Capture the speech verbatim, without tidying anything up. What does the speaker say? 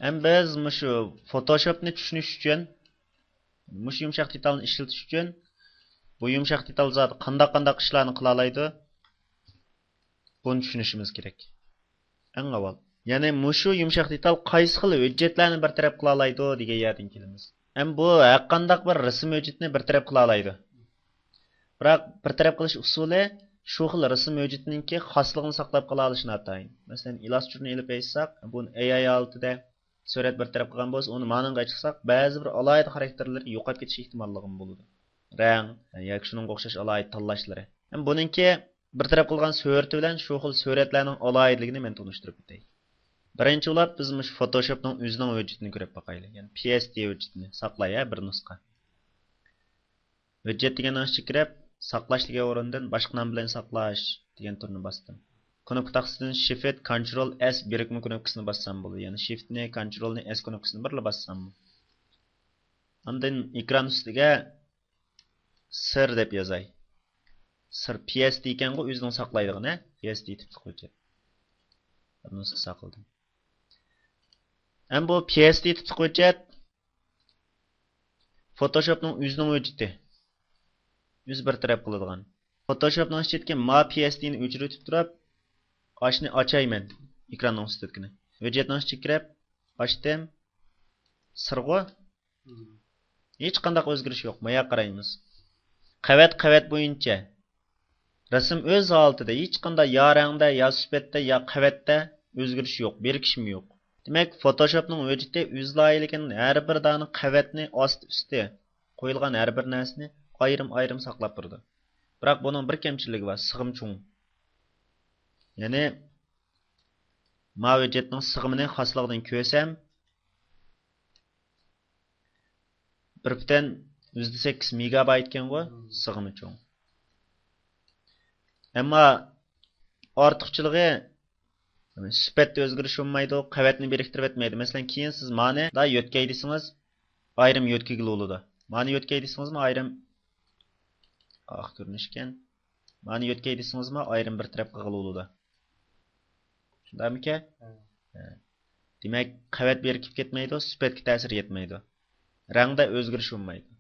ھەم بىز مۇشۇ فوتوشوپنى چۈشىنىش ئۈچۈن، مۇشۇ يۇمشاق دېتالنى ئىشلىتىش ئۈچۈن، بۇ يۇمشاق دېتال زادى قانداق قانداق ئىشلارنى قىلالايدۇ، بۇنى چۈشىنىشىمىز كېرەك. ئەڭ ئاۋۋال. يەنى مۇشۇ يۇمشاق دېتال قايسى خىل ھۆججەتلەرنى بىر تەرەپ قىلالايدۇ دېگەن يەردىن كېلىمىز. ھەم بۇ ھەرقانداق بىر رەسىم ھۆججىتىنى بىر تەرەپ قىلالايدۇ. بىراق بىر تەرەپ قىلىش ئۇسۇلى شۇ خىل رەسىم ھۆججىتىنىڭكى خاسلىقىنى ساقلاپ قالالىشى ناتايىن. مەسىلەن، ئىلاستۇرنى ئېلىپ ئېيتساق، بۇنى ئېي ئاي ھالىتىدە سۈرەت بىر تەرەپ قىلغان بولسا، ئۇنى مانىڭغا چىقساق، بەزى بىر ئالاھىدە خاراكتېرلىرى يوقاپ كېتىش ئېھتىماللىقىمۇ بولىدۇ. رەڭ ياكى شۇنىڭغا ئوخشاش ئالاھىدە تاللاشلىرى. ھەم بۇنىڭكى بىر تەرەپ قىلغان سۈرىتى بىلەن شۇ خىل سۈرەتلەرنىڭ ئالاھىدىلىكىنى مەن تونۇشتۇرۇپ ئۆتەي. بىرىنچى بولۇپ، بىز مۇشۇ فوتوشوپنىڭ ئۆزىنىڭ ھۆججىتىنى كۆرۈپ باقايلى. يەنى پى ئېس دى ھۆججىتىنى ساقلاي، ھە، بىر نۇسخا. ھۆججەت دېگەننىڭ ئىچىگە كىرىپ، ساقلاش دېگەن ئورۇندىن باشقا نام بىلەن ساقلاش دېگەن تۈرنى باستىم. كۇنۇپكا تاختىسىدىن شىفت، كونترول ئېس بىرىكمە كۇنۇپكىسىنى باسسام بولىدۇ. يەنى شىفتنى، كونترولنى، ئېس كۇنۇپكىسىنى بىرلا باسسام. ئاندىن ئېكران ئۈستىگە سىر دەپ يازاي. سىر پى ئېس دى ئىكەنغۇ، ئۆزىنىڭ ساقلايدىغىنى، پى ئېس دى تىپلىق ھۆججەت. بىر نۇسخا ساقلىدىم. ھەم بۇ پى ئېس دى تىپلىق ھۆججەت فوتوشوپنىڭ ئۆزىنىڭ ھۆججىتى. ئۆزى بىر تەرەپ قىلىدىغان. فوتوشوپنىڭ ئىچىدىكى ما پى ئېس دىنى ئۆچۈرۈۋېتىپ تۇرۇپ، ئاشنى ئاچاي مەن، ئېكراننىڭ ئۈستىدىكىنى. ھۆججەتنىڭ ئىچىگە كىرىپ، ئاچتىم. سىرغۇ. ھېچقانداق ئۆزگىرىش يوق. مايا قارايمىز. قەۋەت قەۋەت بويىچە. رەسىم ئۆز ھالىتىدە، ھېچقانداق يا رەڭدە، يا سۈپەتتە، يا قەۋەتتە ئۆزگىرىش يوق، بىرىكىشمۇ يوق. دېمەك، فوتوشوپنىڭ ھۆججىتى ئۆزى لايىھىلىگەن ھەر بىر دانە قەۋەتنى ئاستى ئۈستى قويۇلغان ھەر بىر نەرسىنى ئايرىم-ئايرىم ساقلاپ تۇرىدۇ. بىراق بۇنىڭ بىر كەمچىلىكى بار، سىغىم چوڭ. يەنى، ما ھۆججەتنىڭ سىغىمىنى خاسلىقىدىن كۆرسەم، بىر پۈتۈن يۈزدە سەككىز مېگابايت ئىكەنغۇ، سىغىمى چوڭ. ئەمما ئارتۇقچىلىقى، سۈپەتتە ئۆزگىرىش بولمايدۇ، قەۋەتنى بىرىكتۈرۈۋەتمەيدۇ. مەسىلەن، كېيىن سىز مانى دا يۆتكەي دېسىڭىز، ئايرىم يۆتكىگىلى بولىدۇ. مانى يۆتكەي دېسىڭىزمۇ، ئايرىم ئاق كۆرۈنۈشكەن. مانى يۆتكەي دېسىڭىزمۇ، ئايرىم بىر تەرەپ قىلغىلى بولىدۇ. شۇنداقمىكەن؟ ھە. دېمەك، قەۋەت بىرىكىپ كەتمەيدۇ، سۈپەتكە تەسىر يەتمەيدۇ. رەڭدە ئۆزگىرىش بولمايدۇ.